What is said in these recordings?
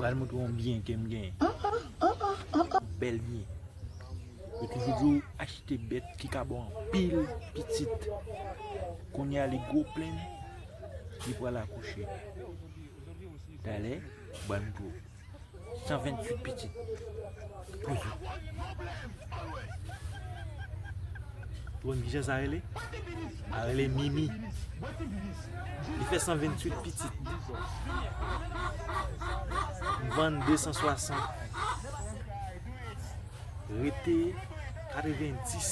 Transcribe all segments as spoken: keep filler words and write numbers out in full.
Pral montre yon byen ke m genyen. Bèl byen. Yo toujou di w achte bèt ki ka ba w anpil pitit. Kounye a li gwo plenn, li pral akouche. Talè, m pral montre w. San venntuit pitit. Poze. Ou konn kijan sa rele? Sa rele Mimi. Li fè san venntuit pitit. M vann de san swasant. Rete katrevendis.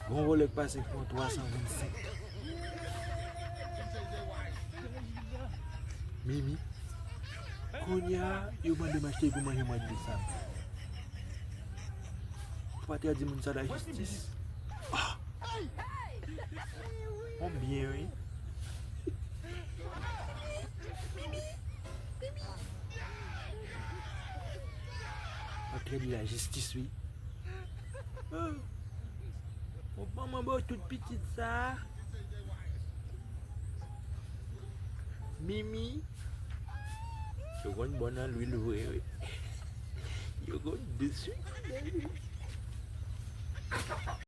Gon vòlè k pase k pran twa san vennsenk. Mimi. Kounye a, yo mande m achte pou manje mwa desanm. Patya di moun sa lajistis. Ah! Yon byen, wi. Patya di lajistis, wi. Oh. Bon, manman ba w tout pitit sa. Mimi. Yo konn bon nan lwil vre, wi. Yo konn dous, wi.